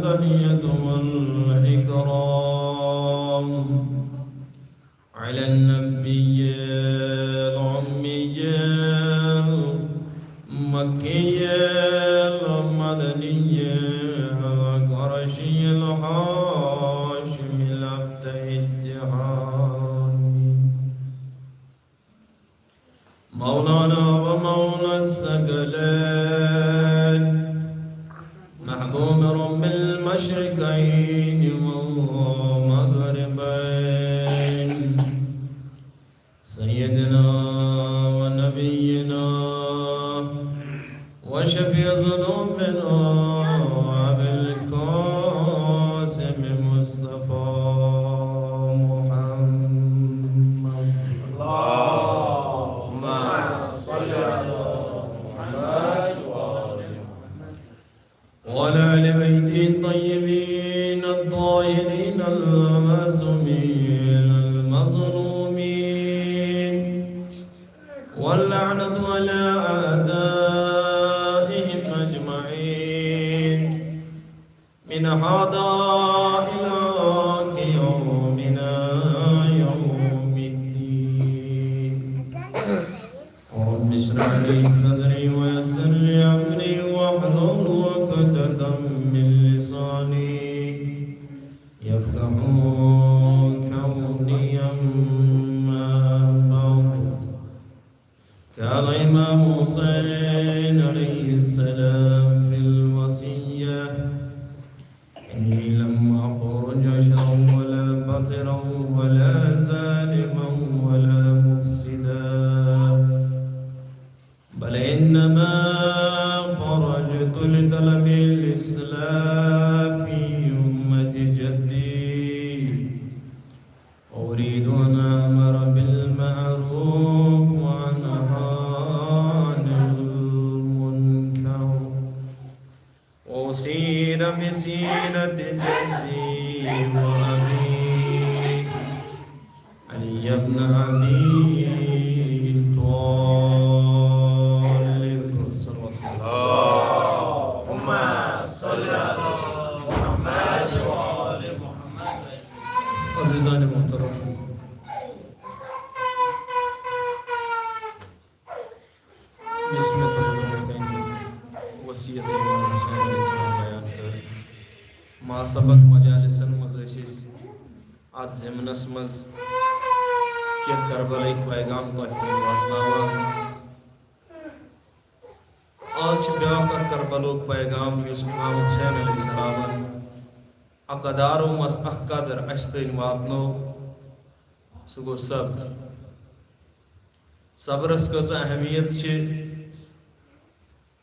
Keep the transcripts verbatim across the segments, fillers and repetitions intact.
التحية والإكرام على النبي الأمي المكي المدني القرشي الهاشمي الأبتهي التهامي، مولانا ومولى الثقلين، محبوب رب المشرقين والمغربين، سيدنا ونبينا وشفيع ذنوبنا أبي القاسم مصطفى محمد. اللهم صل على محمد وآل محمد. وعلى آل بيته الطيبين الطاهرين المعصومين المظلومين، واللعنة على أعدائهم أجمعين من هذا إلى يومنا يوم الدين. رب اشرح لي صدري ويسر لي أمري واحلل عقدة من لساني يفقهوا قولي. أما بعد، قال الإمام حسين عليه السلام في الوصية: إني لم أخرج شرا ولا بطرا ولا ظالما ولا مفسدا، بل إنما خرجت لطلب الإصلاح في أمة جدي، وأريد أن أأمر بالمعروف وأنهى عن المنكر، وأسير بسيرة جدي وأبي علي بن أبي طالب. صلوات الله. اللهم صل على محمد وآل محمد. عزیزان محترم، یُس مےٚ تۄہہِ برونٛہہ کنہِ وصیت امام حسین علیہ السلام بیان کٔر، ما سبق مجالسن منٛز ٲسۍ أسۍ اتھ ضمنس منٛز کینٛہہ کربلٲوۍ پیغام تۄہہِ تام واتناوان۔ آز چھِ بیٛاکھ اکھ کربلُک پیغام یُس امام حسین علیہ السلامن اقدارو منٛز اکھ قدر اسہِ تام واتنوو، سُہ گوٚو صبر۔ صبرس کۭژاہ اہمیت چھِ،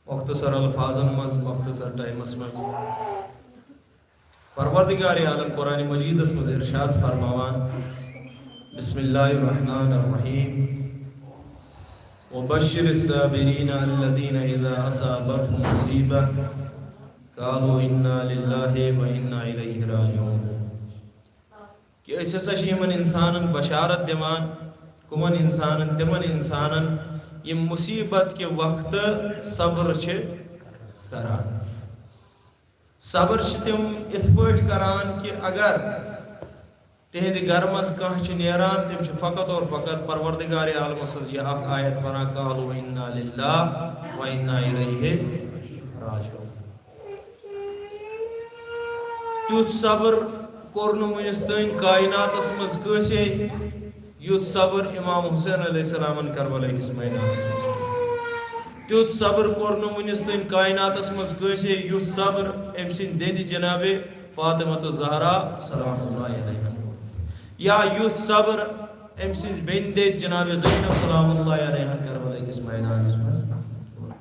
مختصر الفاظن منٛز، مختصر ٹائمس منٛز۔ پروردگار عالم قرآن مجیدس منٛز ارشاد فرماوان، بسم اللہ الرحمن الرحیم، وبشر الصابرین الذین اذا اصابتهم مصیبة قالوا انا للہ و انا الیہ راجعون۔ کہ أسۍ ہسا چھِ یِمن انسانن بشارت دِوان، کٕمن انسانن؟ تِمن انسانن یِم مصیبت کہِ وقتہٕ صبر چھِ کران۔ صبر چھِ تِم یِتھ پٲٹھۍ کران کہ اگر تِہنٛدِ گرٕ منٛز کانٛہہ چھُ نیران، تِم چھِ فقط اور فقط پروردگار عالمس سٕنٛز یہِ اکھ آیت پران، قالوا انا للہ و انا الیہ راجعون۔ تیُتھ صبر کوٚر نہٕ وُنِس تام کائناتس منٛز کٲنٛسے، یُتھ صبر امام حسین علیہ السلامن کربلا کِس میدانس منٛز کوٚر۔ تیُتھ صبر کوٚر نہٕ وُنِس تام کائناتس منٛز کٲنٛسے، یُتھ صبر أمۍ سٕنٛدِ دٮ۪دِ جناب فاطمہ الزہرا سلام اللہ علیہا کوٚر۔ یا یُتھ صبر أمۍ سٕنٛزِ بیٚنہِ دٮ۪دِ جناب زینب سلام اللہ علیہا کربلا کِس میدانس منٛز کوٚر۔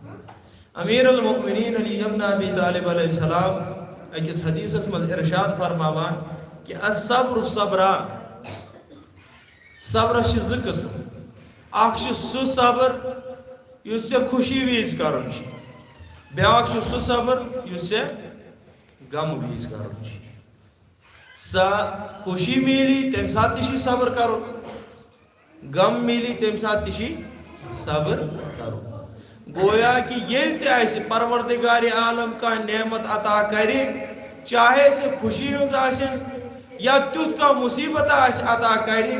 امیر المؤمنین علی ابن ابی طالب علیہ السلام أکِس حدیثس منٛز ارشاد فرماوان کہ الصبر صبران، صبرس چھِ زٕ قٕسم۔ اکھ چھُ سُہ صبر یُس ژےٚ خوشی وِزِ کرُن چھُ، بیٛاکھ چھُ سُہ صبر یُس ژےٚ غم وِزِ کرُن چھُ۔ سۄ خوشی میلی، تَمہِ ساتہٕ تہِ چھُے صبر کرُن۔ غم میلی، تَمہِ ساتہٕ تہِ چھُے صبر کرُن۔ گویا کہ ییٚلہِ تہِ اَسہِ پروردگار عالم کانٛہہ نعمت عطا کرِ، چاہے سُہ خوشی ہٕنٛز آسن یا تیُتھ کانٛہہ مُصیٖبت آسہِ عطا کرِ،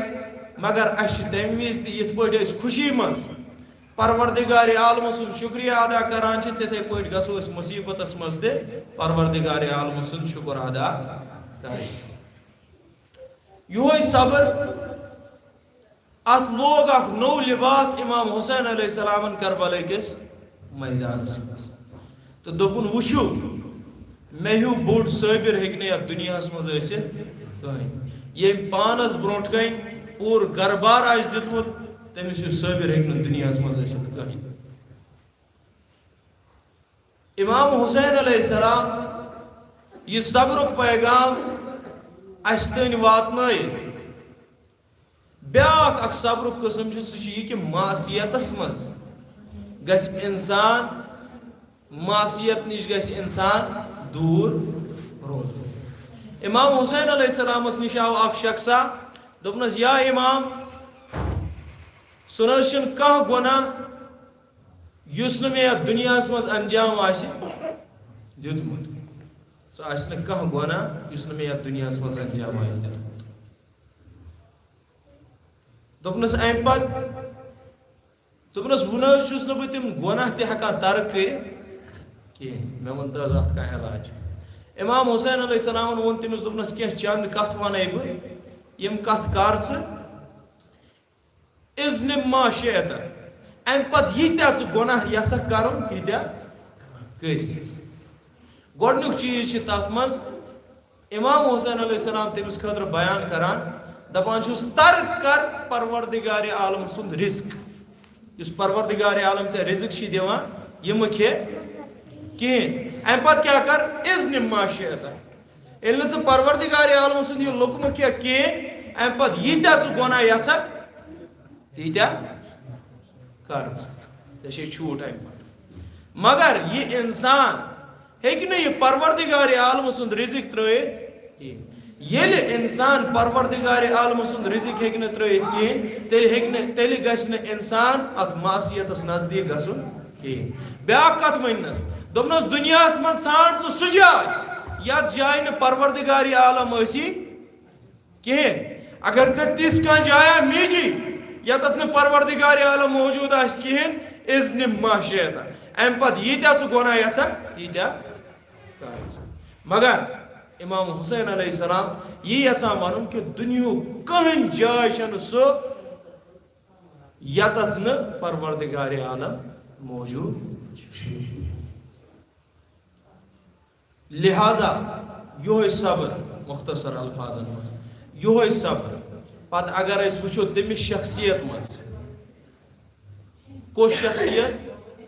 مگر اَسہِ چھِ تَمہِ وِزِ تہِ یِتھ پٲٹھۍ أسۍ خوشی منٛز پروردگار عالمہٕ سُنٛد شُکریہ ادا کران چھِ، تِتھے پٲٹھۍ گژھو أسۍ مُصیٖبتس منٛز تہِ پروردگار عالمہٕ سُنٛد شُکر ادا کرٕنۍ۔ یِہوے صبر، اتھ لوگ اکھ نوٚو لباس امام حسین علیہ السلامن کربلا کِس میدانس منٛز۔ تہٕ دوٚپُن، وٕچھِو، مےٚ ہیوٗ بوٚڑ صٲبِر ہیٚکہِ نہٕ یتھ دُنیاہس منٛز ٲسِتھ کٕہٕنۍ۔ ییٚمۍ پانس برونٛٹھ کنۍ پوٗرٕ گربار آسہِ دیُتمُت، تٔمِس ہیوٗ صٲبِر ہیٚکہِ نہٕ دُنیاہس منٛز ٲسِتھ کٕہٕنۍ۔ امام حسین علیہ السلام یہِ صبرُک پیغام اَسہِ تام واتنٲیِتھ، بیٛاکھ اکھ صبرُک قٕسم چھُ، سُہ چھُ یہِ کہِ معصیتس منٛز گژھِ انسان، معصیت نِش گژھِ انسان دوٗر روزُن۔ امام حسین علیہ السلامس نِش آو اکھ شخصا، دوٚپنس، یا امام، سُہ نہ حظ چھُنہٕ کانٛہہ گۄناہ یُس نہٕ مےٚ یتھ دُنیاہس منٛز انجام آسہِ دیُتمُت۔ سُہ آسہِ نہٕ کانٛہہ گۄناہ یُس نہٕ مےٚ یتھ دُنیاہس منٛز انجام آسہِ دیُتمُت۔ دوٚپنس امہِ پتہٕ، دوٚپنس، وۄنۍ نہ حظ چھُس نہٕ بہٕ تِم گۄناہ تہِ ہٮ۪کان ترک کٔرِتھ کِہیٖنۍ، مےٚ ووٚن تہٕ حظ اتھ کانٛہہ علاج۔ امام حسین علیہ السلامن ووٚن تٔمِس، دوٚپنس، کینٛہہ چند کتھ ونَے بہٕ، یِم کتھ کر ژٕ، اذن ما شئت۔ امہِ پتہٕ ییٖتیٛاہ ژٕ گۄناہ یژھکھ کرُن، تیٖتیٛاہ کٔرۍ زِ ژٕ۔ گۄڈٕنیُک چیٖز چھِ تتھ منٛز امام حسین علیہ السلام تٔمِس خٲطرٕ بیان کران، دپان چھُس، ترک کر پروردگار عالم سُنٛد رزق۔ یُس پروردگار عالم ژےٚ رزق چھِ دِوان، یہِ مہٕ کھے کِہیٖنۍ۔ امہِ پتہٕ کیٛاہ کر؟ اذن ما شئت۔ ییٚلہِ نہٕ ژٕ پروردگار عالم سُنٛد یہِ لقمہٕ کھے کِہیٖنۍ، امہِ پتہٕ ییٖتیٛاہ ژٕ گۄناہ یژھکھ، تیٖتیٛاہ کر ژٕ، ژےٚ چھے چھوٗٹ امہِ پتہٕ۔ مگر یہِ انسان ہیٚکہِ نہٕ یہِ پروردگار عالمہٕ سُنٛد رزق ترٲیِتھ کِہیٖنۍ۔ ییٚلہِ انسان پروردگار عالمہٕ سُنٛد رزق ہیٚکہِ نہٕ ترٲیِتھ کِہیٖنۍ، تیٚلہِ ہیٚکہِ نہٕ، تیٚلہِ گژھِ نہٕ انسان اتھ معصیتس نزدیٖک گژھُن کِہیٖنۍ۔ بیٛاکھ کتھ ؤننس، دوٚپنس، دُنیاہس منٛز ژھانڈ ژٕ سُہ جاے، یتھ جایہِ نہٕ پروردگار عالم ٲسی کِہیٖنۍ۔ اگر ژےٚ تِژھ کانٛہہ جایا میجی، یتتھ نہٕ پروردگار عالم موجود آسہِ کِہیٖنۍ، اذن ما شئت، امہِ پتہٕ ییٖتیٛاہ ژٕ گۄناہ یژھکھ، تیٖتیٛاہ کر ژٕ۔ مگر امام حسین علیہ السلام یی یژھان ونُن کہِ دُنیہُک کٕہٕنۍ جاے چھنہٕ سُہ، یتتھ نہٕ پروردگار عالم موجود چھُ۔ لہذا یُہوے صبر، مختصر الفاظن منٛز، یُہوے صبر۔ پتہٕ اگر أسۍ وٕچھو تٔمِس شخصیت منٛز، کۄس شخصیت،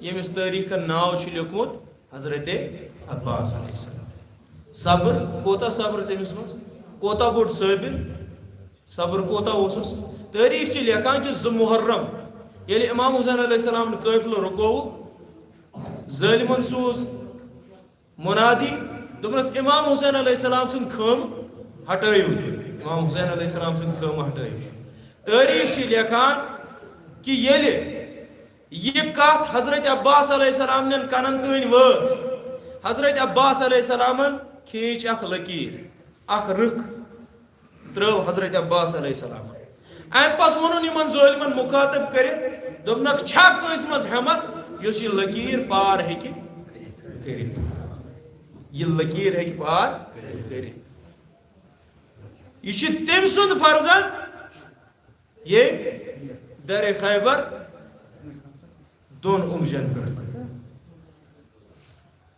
ییٚمِس تٲریٖخن ناو چھُ لیوٚکھمُت حضرت عباس علیہ السلام۔ صبر، کوتاہ صبر تٔمِس منٛز، کوتاہ بوٚڑ صٲبِر، صبر کوتاہ اوسُس۔ تٲریٖخ چھِ لیکھان کہِ زٕ محرم، ییٚلہِ امام حسین علیہ السلام قٲفلہٕ رُکووُکھ، ظٲلمن سوٗز منادی، دوٚپنس، امام حسین علیہ السلام سٕنٛد خٲم ہٹٲیِو۔ امام حسین علیہ السلام سٕنٛد خٲم ہٹٲیِو۔ تٲریٖخ چھِ لیکھان کہِ ییٚلہِ یہِ کتھ حضرت عباس علیہ السلام نٮ۪ن کنن تٲنۍ وٲژ، حضرت عباس علیہ السلامن کھینچ اکھ لکیر، اکھ رٕکھ ترٲو حضرت عباس علیہ السلام۔ امہِ پتہٕ ووٚنُن یِمن ظٲلمن مخاطب کٔرِتھ، دوٚپنکھ، چھا کٲنٛسہِ منٛز ہٮ۪متھ یُس یہِ لکیر پار ہیٚکہِ کٔرِتھ؟ یہِ لکیر ہیٚکہِ پار کٔرِتھ؟ یہِ چھُ تٔمۍ سُنٛد فرزند، ییٚمۍ درِ خیبر دۄن اونٛگجن پٮ۪ٹھ۔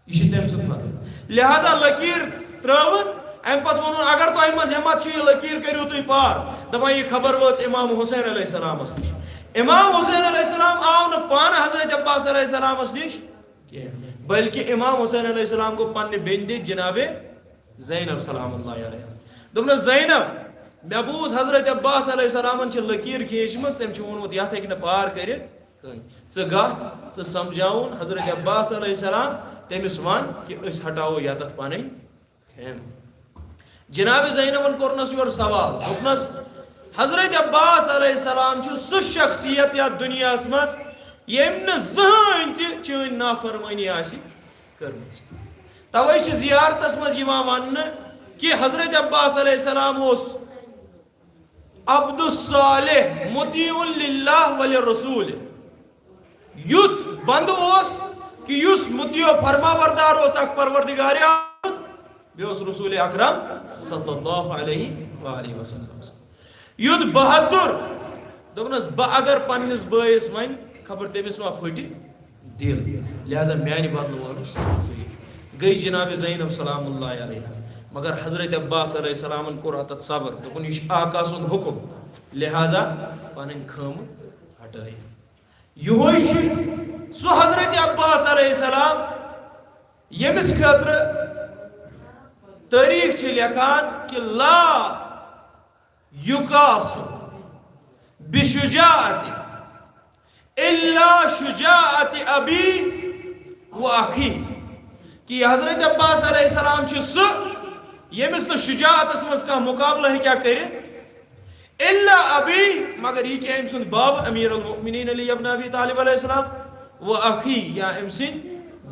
یہِ چھُ تٔمۍ سُنٛد مطلب۔ لہذا لکیٖر ترٲوٕن، اَمہِ پتہٕ ووٚنُن، اگر تۄہہِ منٛز ہمت چھُ، یہِ لکیٖر کٔرِو تُہۍ پار۔ دَپان، یہِ خبر وٲژ امام حسین علیہ السلامس نِش۔ امام حسین علیہ السلام آو نہٕ پانہٕ حضرت عباس علیہ السلامس نِش کینٛہہ، بلکہِ امام حسین علیہ السلام گوٚو پننہِ بیٚنہِ دِتھ جناب زینب سلام اللہ علیہ۔ دوٚپنس، زینب، مےٚ بوٗز حضرت عباس علیہ السلامن چھِ لکیٖر کھیٖچمٕژ، تٔمۍ چھُ ووٚنمُت، یتھ ہیٚکہِ نہٕ پار کٔرِتھ کٕہٕنۍ۔ ژٕ گژھ، ژٕ سمجھاوُن حضرت عباس علیہ السلام، تٔمِس وَن کہِ أسۍ ہٹاوو یتتھ پنٕنۍ خیمہٕ۔ جناب زینبن کوٚرنس یورٕ سوال، دوٚپنس، حضرت عباس علیہ السلام چھُ سُہ شخصیت یتھ دُنیاہس منٛز، ییٚمۍ نہٕ زٕہٕنۍ تہِ چٲنۍ نافرمٲنی آسہِ کٔرمٕژ۔ توے چھِ زیارتس منٛز یِوان وننہٕ کہِ حضرت عباس علیہ السلام اوس عبد الصالح مطیع للہ ولرسول۔ یُتھ بندٕ اوس کہِ یُس مطیع و فرما بردار اوس اکھ پروردگار عالم، بیٚیہِ اوس رسول اکرم صلی اللہ علیہ وآلہ وسلم۔ یُتھ بہادر، دوٚپنس، بہٕ اگر پننِس بٲیِس ونہِ، خبر تٔمِس ما پھٹہِ دل، لہذا میانہِ بدلہٕ وَنُس ژٕے۔ گٔے جناب زینب سلام اللہ علیہا، مگر حضرت عباس علیہ السلامن کوٚر اتتھ صبر، دوٚپُن، یہِ چھُ آقا سُنٛد حکم، لہذا پنٕنۍ خٲمہٕ ہٹٲیِتھ۔ یِہوے چھُ سُہ حضرت عباس علیہ السلام، ییٚمِس خٲطرٕ تٲریٖخ چھِ لیکھان کہِ لا یُقاسُ بِشُجاعَتِ اِلَّا شُجَاعَتِ أَبِي وَأَخِي، کہِ حضرت عباس علیہ السلام چھُ سُہ، ییٚمِس نہٕ شُجاعتس منٛز کانٛہہ مُقابلہٕ ہیٚکہِ ہا کٔرِتھ، الا ابی، مگر یہِ کہِ أمۍ سُنٛد باب امیر المؤمنین علی ابن ابی طالب علیہ السلام، و اخی، یا أمۍ سٕنٛدۍ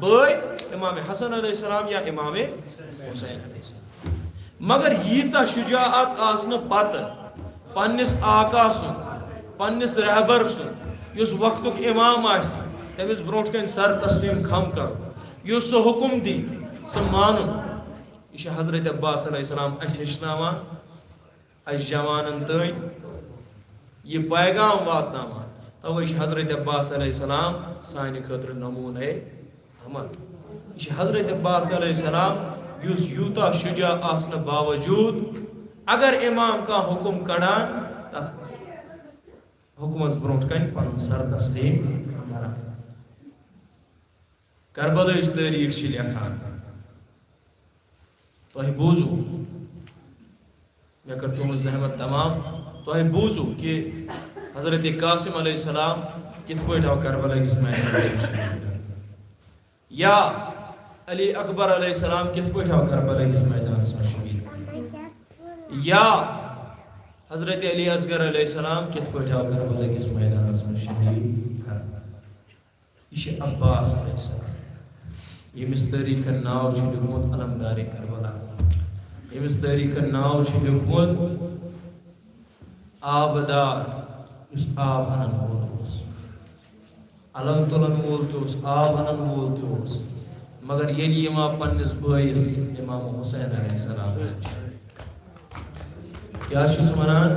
بٲے امام حسن علیہ السلام یا امام حسین علیہ السلام۔ مگر ییٖژاہ شجاعت آسنہٕ پتہٕ پننِس آقا سُنٛد، پننِس رہبر سُنٛد، یُس وقتُک امام آسہِ، تٔمِس برونٛٹھ کنہِ سر تسلیم کھم کرُن، یُس سُہ حکم دی، سُہ مانُن۔ یہِ چھُ حضرت عباس علیہ السلام اسہِ ہیٚچھناوان۔ اسہِ جوانن تام یہِ پیغام واتناوان۔ توے چھُ حضرت عباس علیہ السلام سانہِ خٲطرٕ نمونہ عمل۔ یہِ چھُ حضرت عباس علیہ السلام، یُس یوٗتاہ شجاع آسنہٕ باوجود اگر امام کانٛہہ حکم کڑان، تتھ حکمس برونٛٹھ کنہِ پنُن سر تسلیم کران۔ کربلٕچ تٲریٖخ چھِ لیکھان۔ تۄہہِ بوٗزوُ، مےٚ کٔر تُہٕنٛز زحمت تمام۔ تۄہہِ بوٗزوُ کہِ حضرت قاسم علیہ السلام کِتھ پٲٹھۍ آو کربلا کِس میدانس منٛز شہیٖد کرنہٕ؟ یا علی اکبر علیہ السلام کِتھ پٲٹھۍ آو کربلا کِس میدانس منٛز شہیٖد کرنہٕ؟ یا حضرت علی اصغر علیہ السلام کِتھ پٲٹھۍ آو کربلا کِس میدانس منٛز شہیٖد کرنہٕ؟ یہِ چھُ عباس علیہ السلام، ییٚمِس تٲریٖخن ناو چھُ لیوٗکھمُت علمدار کربلا، ییٚمِس تٲریٖخن ناو چھُ لیوٗکھمُت آبدار، یُس آب اَنَن وول اوس، علم تُلَن وول تہِ اوس، آب اَنَن وول تہِ اوس، مگر ییٚلہِ یِوان پننِس بٲیِس امام حسین علیہ السلامَس نِش، کیٛاہ چھُس وَنان؟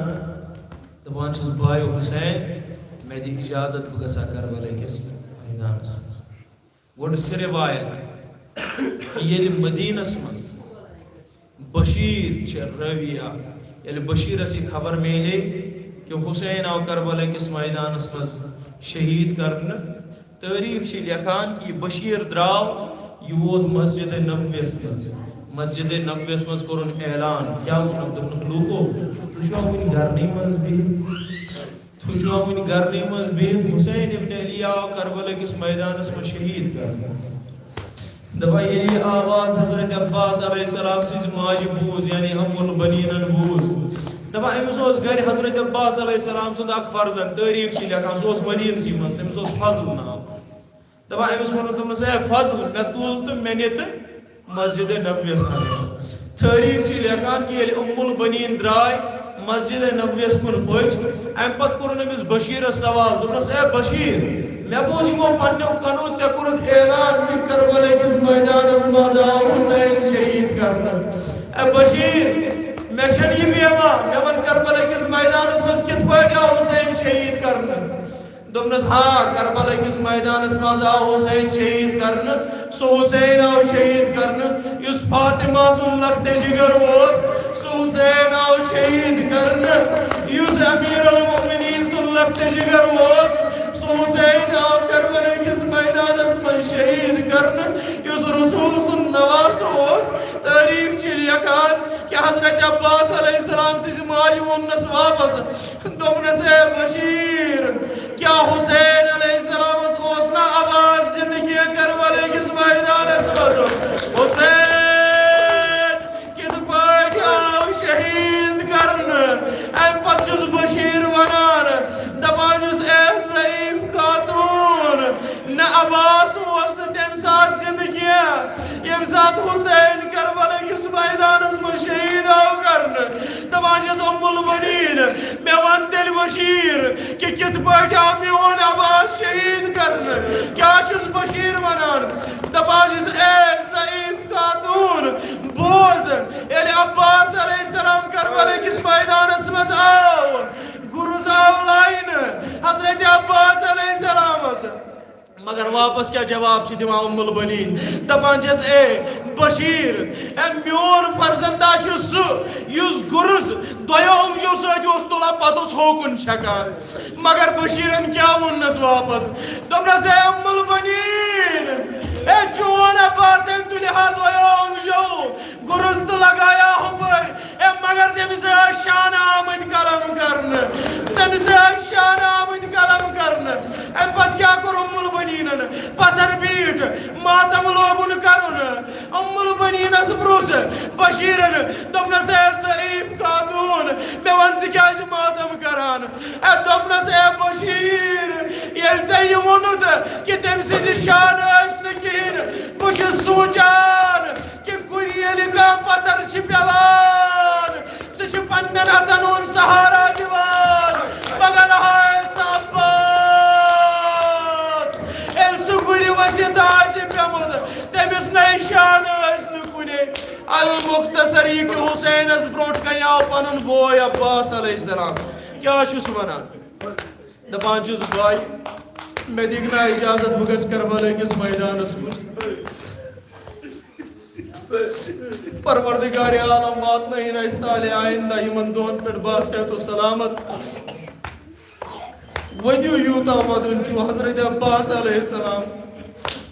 دَپان چھُس، بایو حسین، مےٚ دِ اِجازت، بہٕ گژھٕ ہا کربلا کِس میدانَس منٛز۔ گۄڈٕ چھِ روایت کہِ ییٚلہِ مدیٖنَس منٛز بشیٖر چھِ راوی اکھ، ییٚلہِ بشیٖرَس یہِ خبر میلے کہِ حسین آو کربلا کِس میدانَس منٛز شہیٖد کرنہٕ، تٲریٖخ چھِ لیکھان کہِ یہِ بشیٖر درٛاو، یہِ ووت مسجد نبویَس منٛز۔ مسجد نبویَس منٛز کوٚرُن اعلان، کیٛاہ ووٚنُکھ؟ دوٚپنَکھ، لوٗکو، تُہۍ چھِوا وُنہِ گرنٕے منٛز بِہِتھ؟ تُہۍ چھِوا وُنہِ گرنٕے منٛز بِہِتھ؟ حسین ابن علی آو کربلا کِس میدانَس منٛز شہیٖد کرنہٕ۔ دَپان، ییٚلہِ یہِ آواز حضرت عباس علیہ السلام سٕنٛزِ ماجہِ بوٗز، یعنی ام البنینن بوٗز، دَپان، أمِس اوس گرِ حضرت عباس علیہ السلام سُنٛد اکھ فرزند، تٲریٖخ چھِ لیکھان، سُہ اوس مدیٖنسٕے منٛز، تٔمِس اوس فضل ناو۔ دَپان، أمِس ووٚنُن، دوٚپنَس، اے فضل، مےٚ تُل تہٕ مےٚ نہِ تہٕ مسجد نبویَس اندر۔ تٲریٖخ چھِ لیکھان کہِ ییٚلہِ ام البنین درٛاے، مسجد نبویَس کُن پٔچ، اَمہِ پتہٕ کوٚرُن أمِس بشیٖرَس سوال، دوٚپنَس، اے بشیٖر، مےٚ بوٗز یِمو پننیو کنو ژےٚ کوٚرُتھ اعلان کہِ کربلا کِس میدانَس منٛز آو حسین شہیٖد کرنہٕ۔ اے بشیٖر، مےٚ چھَنہٕ یہِ بیوا، مےٚ وَن کربلا کِس میدانَس منٛز کِتھ پٲٹھۍ آو حسین شہیٖد کرنہٕ؟ دوٚپنَس، ہا، کربلا کِس میدانَس منٛز آو حسین شہیٖد کرنہٕ۔ سُہ حسین آو شہیٖد کرنہٕ، یُس فاطمہ سُنٛد لختِ جگر اوس۔ سُہ حسین آو شہیٖد کرنہٕ، یُس امیر المؤمنین سُنٛد لختِ جگر اوس۔ سُہ حسین آو کربلا کِس میدانَس منٛز شہیٖد کرنہٕ، یُس رسول سُنٛد نواسہٕ اوس۔ تٲریٖخ چھِ لیکھان کہِ حضرت عباس علیہ السلام سٕنٛزِ ماجہِ ووٚننَس واپس، دوٚپنَس، اے بشیٖر، کیٛاہ حسین علیہ السلامَس اوس نہ آواز زِندٕ کینٛہہ کربلا کِس میدانَس منٛز؟ حسین کِتھ پٲٹھۍ آو شہیٖد کرنہٕ؟ اَمہِ پتہٕ چھُس بشیٖر وَنان، دَپان چھُس، اے ضعیٖف خاتوٗن، نہ عباس اوس نہٕ تَمہِ ساتہٕ زِندٕ کینٛہہ، ییٚمہِ ساتہٕ حسین کربلا کِس میدانس منٛز شہید آو کرنہٕ، دپان چھس ام البنین، مےٚ ون تیٚلہِ بشیر کہِ کِتھ پٲٹھۍ آو میون عباس شہید کرنہٕ؟ کیٛاہ چھُس بشیر ونان؟ دپان چھُس، اے ضعیف خاتون، بوز، ییٚلہِ عباس علیہ السلام کربلا کِس میدانس منٛز آو، گُرُز آو لاینہٕ حضرت عباس علیہ السلامس۔ مگر واپس کیٛاہ جواب چھِ دِوان ام البنین؟ دپان چھس، اے بشیر، اے میون فرزندا چھُ سُہ یُس گُرُز دۄیو اوٚنٛگجو سۭتۍ اوس تُلان، پتہٕ اوس ہوکُن چھکان۔ مگر بشیرن کیٛاہ ووٚننس واپس؟ دوٚپنس، اے ام البنین، اے چون عباس، اے تُلہِ ہا دۄیو اوٚنٛگجو گُرُز تہٕ لگایا ہُپٲرۍ۔ اے مگر تٔمِس ٲسۍ شانہٕ آمٕتۍ قلم کرنہٕ، تٔمِس ٲسۍ شانہٕ آمٕتۍ قلم کرنہٕ۔ اَمہِ پتہٕ کیٛاہ کوٚر ام البنیٖنن؟ پتھر بیٖٹھ، ماتم لوگُن کرُن۔ ام البنیٖنس پرُژھ بشیرن، دوٚپنس، اے ضعیف خاتون، مےٚ وَن، ژٕ کیٛازِ ماتم کران؟ اے دوٚپنس، اے بشیر، ییٚلہِ ژےٚ یہِ ووٚنُتھ کہِ تٔمۍ سٕنٛدِ شانہٕ ٲسۍ نہٕ کِہیٖنۍ، بہٕ چھُس سونٛچان، کہِ کُنہِ ییٚلہِ کانٛہہ پتھر چھِ پٮ۪وان، سُہ چھُ پننٮ۪ن اتھن ہُنٛد سہارا دِوان۔ مگر ہاے سا عباس، ییٚلہِ سُہ گُرِ ؤسِتھ آسہِ پیوٚمُت، تٔمِس نَے شان ٲسۍ نہٕ کُنے۔ المختصر، یہِ کہِ حسینس برونٛٹھ کنہِ آو پنُن بوے عباس علیہ السلام۔ کیٛاہ چھُس ونان؟ دپان چھُس، بھائی، مےٚ دِکھ نا اجازت، بہٕ گژھٕ کربلا کِس میدانس منٛز۔ پروردگار عالم واتنٲیِن اَسہِ صالح آیندہ یِمن دۄہن پٮ۪ٹھ باصحت و سلامت۔ ؤدِو یوٗتاہ وَدُن چھُ حضرت عباس علیہ السلام۔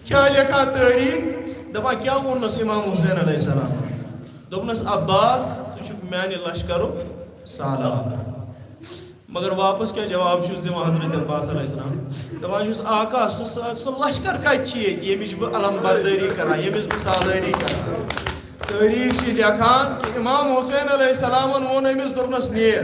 کیٛاہ لیکھان تٲریٖخ؟ دَپان، کیٛاہ ووٚننَس اِمام حُسین علیہ السلام؟ دوٚپنَس، عباس، ژٕ چھُکھ میٛانہِ لشکرُک سالار۔ مگر واپس کیٛاہ جواب چھُس دِوان حضرت عباس علیہ السلام؟ دَپان چھُس، آقا، سُہ، سُہ، سُہ لشکر کَتہِ چھِ ییٚتہِ، ییٚمِچ بہٕ علم بردٲری کران، ییٚمِچ بہٕ سالٲری کران؟ تٲریٖخ چھِ لیکھان کہِ اِمام حُسین علیہ السلامَن ووٚن أمِس، دوٚپنَس، نیر،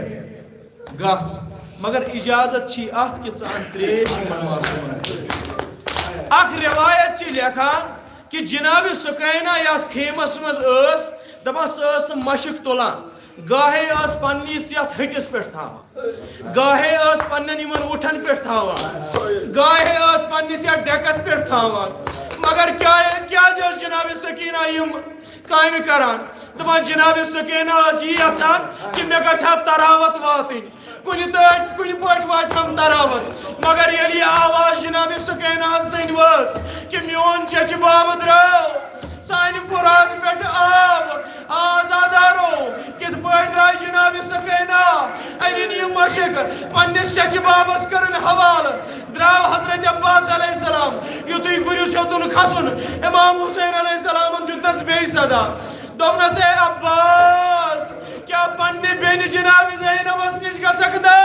گژھ، مگر اجازت چھی اتھ کہِ ژٕ ان تریش یِمن معصومن خٲطرٕ۔ اکھ روایت چھِ لیکھان کہِ جناب سکینہ یتھ خیمس منٛز ٲس، دپان سۄ ٲس سۄ مشک تُلان، گاہے ٲس پننِس یتھ ہٹِس پٮ۪ٹھ تھاوان، گاہے ٲس پننٮ۪ن یِمن اوٗٹھن پٮ۪ٹھ تھاوان، گاہے ٲس پننِس یتھ ڈیکس پٮ۪ٹھ تھاوان۔ مگر کیٛاہ، کیٛازِ ٲس جناب سکینہ یِم کامہِ کران؟ دپان جناب سکینہ ٲس یی یژھان کہِ مےٚ گژھِ ہا تراوت واتٕنۍ، کُنہِ تٲٹھۍ، کُنہِ پٲٹھۍ واتہِ ہم تراوت۔ مگر ییٚلہِ یہِ آواز جناب سکینہ ہس تانۍ وٲژ کہِ میون چچہِ باب درٛاو، سانہِ فرات پٮ۪ٹھ آب، آ عزادارو، کِتھ پٲٹھۍ درٛاے جناب سکینہ؟ أنِن یہِ مشک، پننِس چچہِ بابس کٔرٕن حوالہٕ۔ درٛاو حضرت عباس علیہ السلام، یُتھُے گُرِس ہیوٚتُن کھسُن، امام حسین علیہ السلامن دیُتنس بیٚیہِ صدا، دوٚپنس، اے عباس، کیٛاہ پننہِ بیٚنہِ جناب زینبس نِش گژھکھ نا؟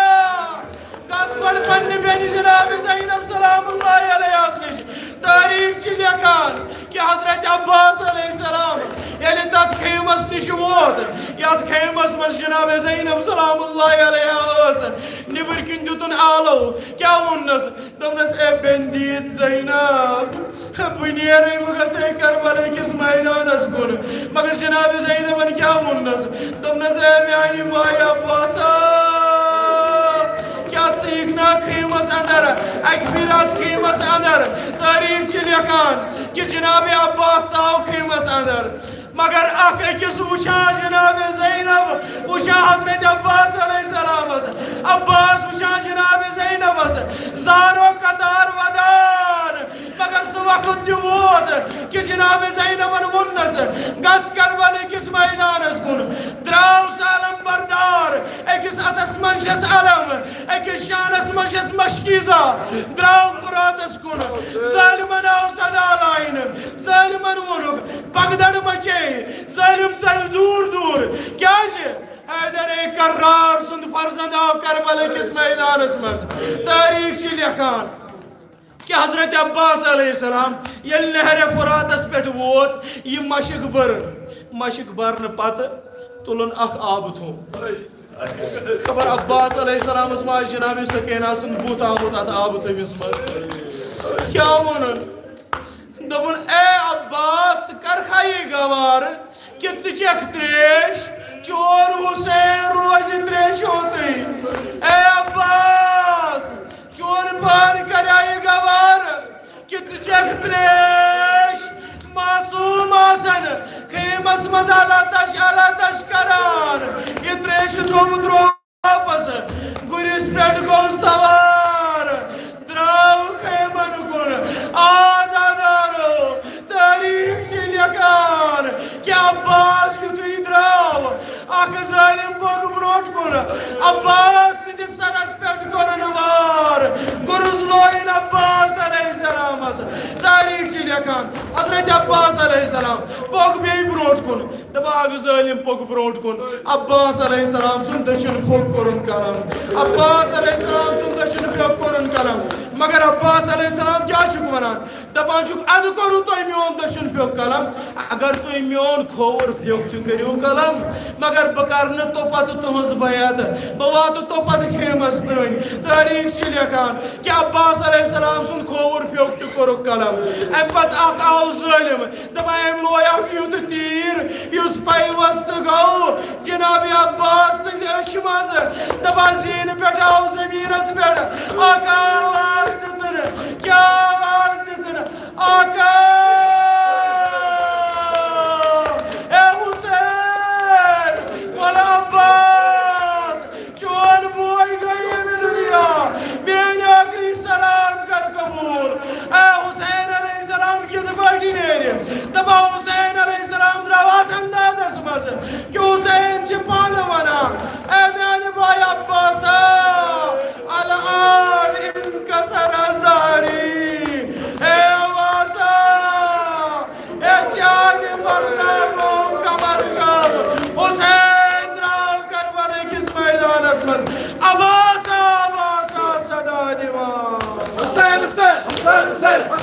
گژھ گۄڈٕ پننہِ بیٚنہِ جناب زینب سلام اللہ علیہس نِش۔ تٲریٖخ چھِ لیکھان کہِ حضرت عباس علیہ السلام ییٚلہِ تتھ خیمس نِش ووت، یتھ خیمس منٛز جناب زینب سلام اللہ علیہا ٲس، نیٚبٕرۍ کِنۍ دیُتُن آلو، کیٛاہ ووٚننس؟ دوٚپنس، اے بیٚنہِ دیٖد زینب، بہٕ نیرے، بہٕ گژھے کربلا کِس میدانس کُن۔ مگر جناب زینبن کیٛاہ ووٚننس؟ دوٚپنس، اے میانہِ بایہِ عباسا، کیٛاہ ژٕ یِکھ نا خیمس اندر؟ اکہِ پھِرِ اژ خیمس اندر۔ تٲریٖخ چھِ لیکھان کہِ جناب عباس ژاو خیمس اندر۔ مگر اکھ أکِس وٕچھان جناب زینب، وٕچھان حضرت عباس علیہ السلامس، عباس وٕچھان جناب زینبس، زارو قطار ودان۔ مگر سُہ وقت تہِ ووت کہِ جناب زینبن ووٚننس، گژھ کربلا کِس میدانس کُن۔ درٛاو سُہ علم بردار، أکِس اتھس منٛز چھس علم، أکِس شانس منٛز چھس مشکیزہ، درٛاو فراتس کُن۔ ظٲلمن آو صدا لاینہٕ، ظٲلمن ووٚنُکھ، بغدڑ مچے، ظٲلم ژل دوٗر دوٗر۔ کیٛازِ؟ حیدر کرار سُنٛد فرزند آو کربلا کِس میدانس منٛز۔ تٲریٖخ چھِ لیکھان کہِ حضرت عباس علیہ السلام ییٚلہِ نہرِ فراتس پٮ۪ٹھ ووت، یہِ مشک بٔر۔ مشک برنہٕ پتہٕ تُلُن اکھ آبہٕ تھوٚو۔ خبر عباس علیہ السلامس ما آسہِ جناب سکینہ سُنٛد بُتھ آمُت اتھ آبہٕ تٔمِس منٛز۔ کیٛاہ ووٚنُن؟ دوٚپُن، اے عباس، ژٕ کَرکھا یہِ گوارٕ کہِ ژٕ چٮ۪کھ ترٛیش؟ چون حسین روزِ ترٛیشہِ ہوتُے۔ اے عباس، چون پان کَریا یہِ گوارٕ کہِ ژٕ چٮ۪کھ ترٛیش؟ معصوم آسن خیمس منٛز الا تش الا تش کران، یہِ ترٛیشہِ چوٚمُت روو واپس، گُرِس پٮ۪ٹھ گوٚو سوار، درٛاو خیمن کُن۔ آزادارو، تٲریٖخ چھِ لیکھان کہِ عباس یُتھُے درٛاو، اکھ ظٲلِم پوٚک برٛونٛٹھ کُن۔ عباس سٕنٛدِس سرس پٮ۪ٹھ کوٚرُن وار، گُرُز لویُن عباس علیہ السلامس۔ تٲریٖخ چھِ لیکھان، حضرت عباس علیہ السلام پوٚک بیٚیہِ برٛونٛٹھ کُن۔ دپان، اکھ ظٲلِم پوٚک برٛونٛٹھ کُن۔ عباس علیہ السلام سُنٛد دٔچھُن پھوٚک کوٚرُن قلم۔ عباس علیہ السلام سُنٛد دٔچھُن پھوٚک کوٚرُن قلم۔ مگر عباس علیہ السلام کیٛاہ چھُکھ ونان؟ دپان چھُکھ، ادٕ کوٚروٕ تۄہہِ میون دٔچھُن پھیوٚک قلم؟ اگر تُہۍ میون کھووُر پھیوٚک تہِ کٔرِو قلم، مگر بہٕ کرٕ نہٕ توٚپتہٕ تُہنٛز بیعت، بہٕ واتہٕ توٚپتہٕ خیمس تانۍ۔ تٲریٖخ چھِ لیکھان کہِ عباس علیہ السلام سُنٛد کھووُر پھیوٚک تہِ کوٚرُکھ قلم۔ امہِ پتہٕ اکھ آو ظٲلِم، دپان، أمۍ لویاو یُتھ تیٖر، یُس پیوستہٕ گوٚو جناب عباس سٕنٛزِ أچھِ منٛز۔ دپان، زیٖنہٕ پٮ۪ٹھ آو زٔمیٖنس پٮ۪ٹھ اکھ آواز دِژٕن۔ کیٛاہ آواز دِژٕن؟ اکھ آواز، اے حسین، وَل عباس، چون بوے گوٚو ییٚمہِ دُنیا، میٲنۍ ٲخری سلام کر قبول۔ اے حسین علیہ السلام کِتھ پٲٹھۍ نیرِ؟ دپان حسین علیہ السلام درٛاو اتھ اندازس منٛز کہِ حسین چھِ پانہٕ ونان، اے میانہِ بایہِ عباسا، الآن انکسر ظہری، اے عباسا، اے چانہِ برنامو کمر کل، حسین درٛاو کربلہٕ کِس میدانس منٛز۔ عباسا، عباسا صدا دِوان۔ حسین، حسین، حسین، حسین۔